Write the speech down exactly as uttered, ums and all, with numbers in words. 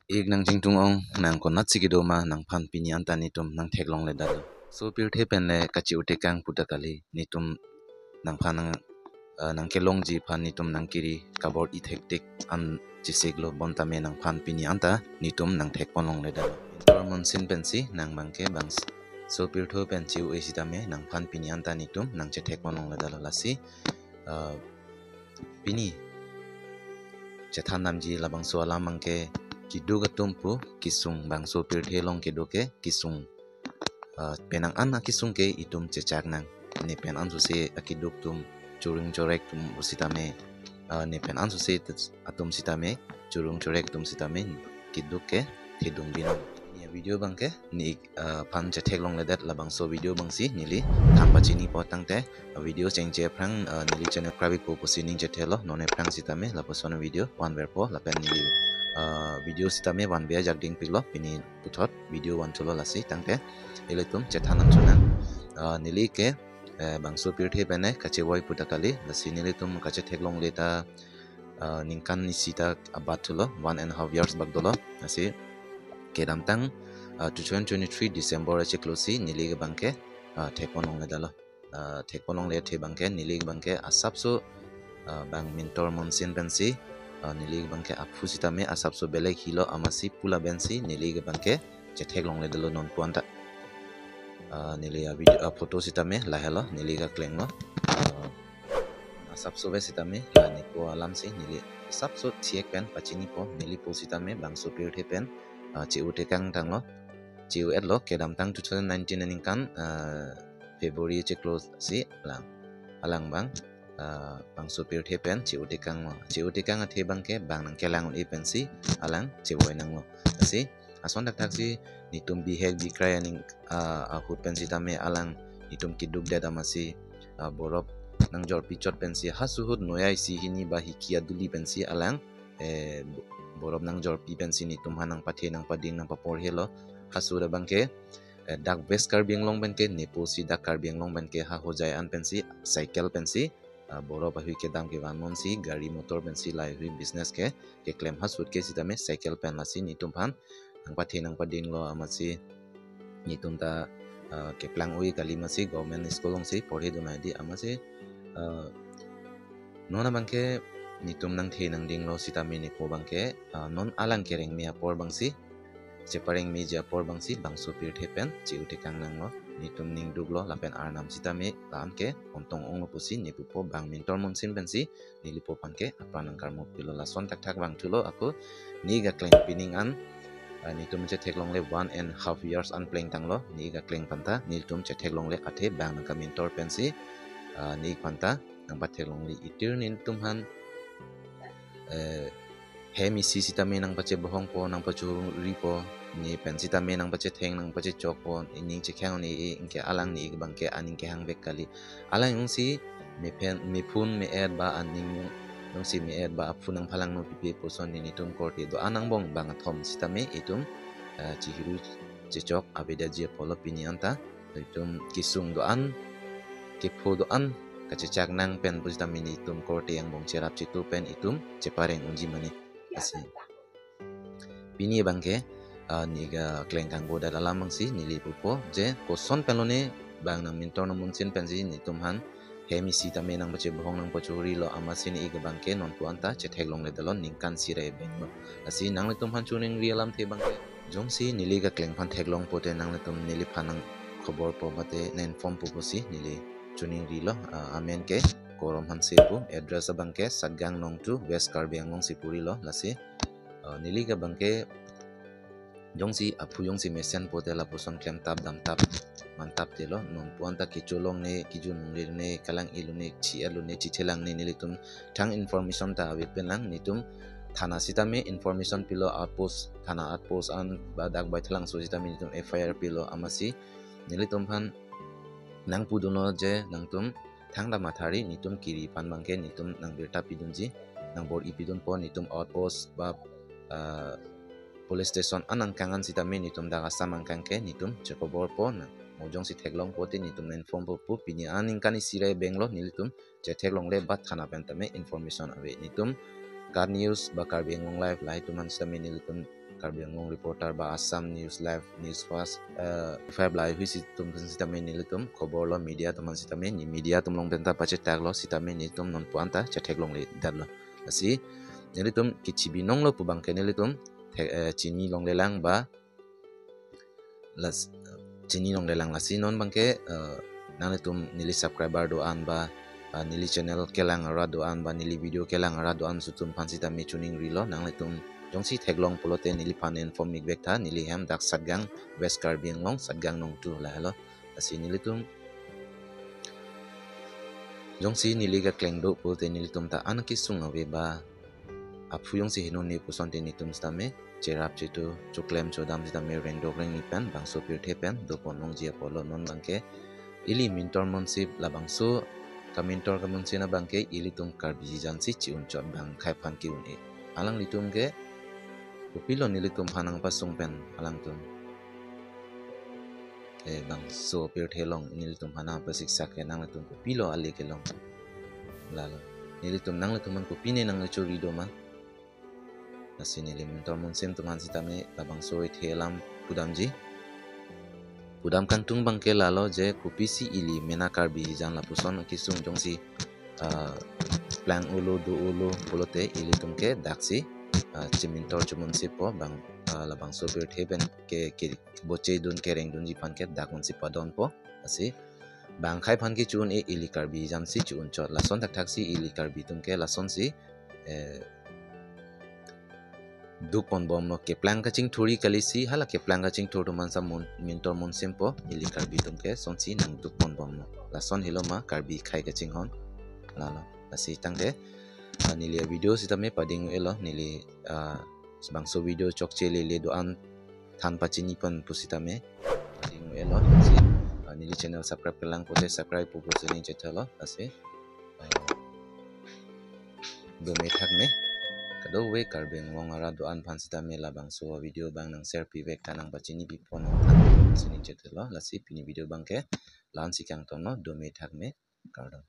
Ik nang chingtung ong, nang konatsi kedo ma, nangphan pini anta netum nang theklongledetlo. So pirthe pen le kache-o tekang puta kali, netum nangphan nang, eh, nang kelongji aphan netum nang kiri kabor-i thektik an chesiklo, bonta me nangphan pini anta netum nang thekponlongledetlo. Mintor Monsin pensi nang abangke bang s-, so pirthe pen che-o-e sitame nangphan pini anta netum nang chethekponlongledetlo. Lasi, eh, pini chethan damji labangso alam abangke keduk atum pu kesung, bangso pirthe along kedo ke kesung, ah, penang an akesung ke itum chechak nang. Ne pen ansose akeduk atum, churing churek atum sitame, ah, ne pen ansose atum sitame, churing churek atum sitame keduk ke thedung binong. Ne video abangke ne ik, ah, phan chetheklongledet, labangso video abangsi neli thang pachinipo. Tangte, ah, video chengche aphrang, ah, neli channel subscribe-ikpo pusi ning chethelo, non aphrang sitame lapuson video vanverpo, lapen neli, ah, video sitame vanve ajak dingpiklo, pini puthot video vanthulo. Lasi tangte ilitum chethan nangchonang. Ah, neli ke, eh, bangso pirthe pen le kachevoi puta kali, lasi nelitum kachetheklongle ta, ah, ningkan isi ta abat thulo, one and a half years bak dolo. Lasi kedamtang, ah, two thousand twenty-three December achiklo si neli ke abangke, ah, thekponlongledetlo. Ah, thekponlongle athe abangke, neli abangke asapso, ah, bang Mintor Monsin pensi, ah, neli abangke aphu sitame asapso belek helo, amatsi pu lapensi neli abangke chetheklongledetlo non pu anta. Ah, neli a-video, a-photo sitame lahelo, neli kaklenglo. Ah, asapso ave sitame la nepo alamsi neli asapso thiek pen pachinipo, neli po sitame bangso pirthe pen, ah, che-o tekang tanglo. Che-o-etlo, kedamtang two thousand nineteen aningkan, ah, February achiklo si alang, alang abang, ah, bangso pirthe pen che-o tekanglo. Che-o tekang athe abangke bang nang kelang un-e pensi alang chevoi nanglo. Lasi ason thakthak si netum bihek bikrai aning, ah, ahut pen sitame alang netum kedukdet amatsi, ah, borop nangjorpi chot pensi hasuhut noya isi hini ba hiki aduli pensi alang, eh, bo-, borop nangjorpi pensi netum aphan nangpathe nangpading nangpaporhelo. Hasuhut abangke, eh, dak West Karbi Anglong penke nepo si dak Karbi Anglong penke ha Hojai an pensi cycle pensi, ah, borop ahui kedam kevan monsi gari motor pensi laheihui business ke keklem hasuhut ke sitame cycle pen. Lasi netum aphan nangpathe nangpadinglo, amatsi netum ta, ah, keplang-oi kali, amatsi government school alongsi porhedun hedi, amatsi, ah, non abangke netum nangthe nangdinglo sitame nepo abangke, ah, non alang kerengme apor abangsi, cheparengmeji apor abangsi bangso pirthe pen che-o tekang nanglo. Netum ning duklo lapen arnam sitame la-an ke ontong onglo pusi ne pupo, bang Mintor Monsin pensi neli po aphan ke apran nangkarmopilo. Lason thakthak vangthulo ako, ne kakleng pining an, ah, netum chetheklongle one and half years an plengtanglo ne kakleng aphanta. Netum chetheklongle athe bang nangkamintor pensi, ah, ne aphanta nangpatheklongle itir netum aphan, eh, hem isi sitame nangpachebohongpo, nangpachuripo, ne pen sitame nangpachetheng nangpachechokpo, ining chekhang ne anke alang ne abangke aning kehang vek kali. Alang jongsi mephen, mephun me-et ba aning jongsi me-et ba aphu nangphalangno pipe puson netum korte do-an angbong bang athom sitame itum, eh, chihiru chechok avedetji apotlo pini anta. Itum kesung do-an, kepho do-an kachechak nang pen pusitame netum korte angbong cherap chetu pen itum chepareng unji mane. Lasi pini abangke, ah, ne kakleng kanggodet alam abangsi neli pupo je koson pen lone bang nangmintor nangmunsin pensi netum aphan hem isi tame nangpachebohong nangpachurilo, amatsi ne abangke non pu anta chetheklongledetlo, ningkan isi ra ebenglo. Lasi nanglitum aphan choningri alamthe abangke, jongsi neli kakleng aphan theklong pote nanglitum neliphan nangkhoborpo mate nang-informpo pusi neli choningrilo. Ah, amen ke Korom Hanse pu, address abangke Satgaon Nongtu, West Karbi Anglong si purilo. Lasi, ah, neli abangke jongsi aphu jongsi mesen pote lapuson klemtap damtap mantap telo, non pu anta kecho longne, kejun longne, kalang-i longne, chi-et longne, chithelangne, nelitum thang information ta ave pen lang, netum thana sitame information pilo, outpost, thana outpost an ba dak Baithalangso sitame netum F I R pilo, amatsi nelitum aphan nangpudunlo je nangtum thangta mathari, netum kiri aphan abangke netum nangbirta pidunji, nangbor-i pidunpo, netum outpost ba, ah, police station an angkang an sitame netum dak Assam angkang ke netum chekhoborpo, nang mo jongsi theklong pote netum nang-informpo pu. Pini aningkan isi ra ebenglo, nelitum chetheklongle ba thana pen tame information ave. Netum KAT News ba Karbi Anglong Live lahai atum aphan sitame nelitum Karbi Anglong Reporter ba Assam News Live, News Fast, eh, five lahai hui si atum aphan sitame nelitum khobor lo, media atum aphan sitame, ne media atum along pen ta pachetak lo sitame nelitum non pu-an ta chetheklongle detlo. Lasi nelitum kechibi nonglo pu abangke nelitum the-, eh, chini longlelang ba las-, chini longlelang. Lasi non abangke, eh, nanglitum neli subscriber do-an ba, eh, neli channel kelang arat do-an ba neli video kelang arat do-an atum aphan sitame chuning rilo, nanglitum jongsi theklong pulote neliphan inform ik vek tha, neli hem dak Satgaon, West Karbi Anglong, Satgaon Nongtu lahelo. Lasi nelitum jongsi neli kakleng do pulote nelitum ta an kesung ave ba aphu jongsi heno ne puson te netum sitame cherap chetu, choklem chodam sitame rengdok rengni pen bangso pirthe pen dopon longji apotlo. Non abangke ili mintor monsip, labangso kamintor kamonsin abangke ilitum Karbi hijan si chi-un chot, bang akhei aphan ke-un-e. Alanglitum ke kopilo nelitum aphan nangpasung pen alangtum, eh, bangso pirthe along nelitum aphan nangpasiksak ke nanglitum kopilo ale kelong? Lalo nelitum, nanglitum aphan kopine nangchori do ma? Lasi neli mintor monsip atum aphan sitame labangso ithe alam pudamji. Pudam kangtung abangke lalo je kopisi ili mena Karbi hijan lapuson kesung jongsi, ah, plang-olo do-olo pulote ilitum ke daksi, ah, chemintor chemonsippo, bang, ah, labangso pirthe pen ke, ke boche dun kereng dunji aphan ke dak monsip padonpo. Lasi bang akhei aphan ke chi-un-e, ili Karbi hijan si chi-un chot. Lason thakthak si ili Karbi atum ke lasonsi, eh, dukpon bomlo. Keplang kachingthur-i kali si, hala keplang kachingthur atum aphan sa mon-, mintor monsippo, ili Karbi atum ke lasonsi nangdukpon bomlo. Lason helo ma Karbi akhei kachinghon. Lalo. Lasi tangte, ah, neli avideo sitame pading-elo, neli, ah, bangso video chokche lele do-an than pachini pon pusitame pading-elo. Lasi, ah, neli channel subscribe kelang pulote subscribe pu pusi ning chethelo. Lasi, ah, dome thakme. Kadokave Karbi Anglong arat do-an aphan sitame labangso video abang nang share pi vek tha, nangpachini pi pon tha pusi ning chethelo. Lasi pini video abangke la-an si kangtonlo, dome thakme. Kardom.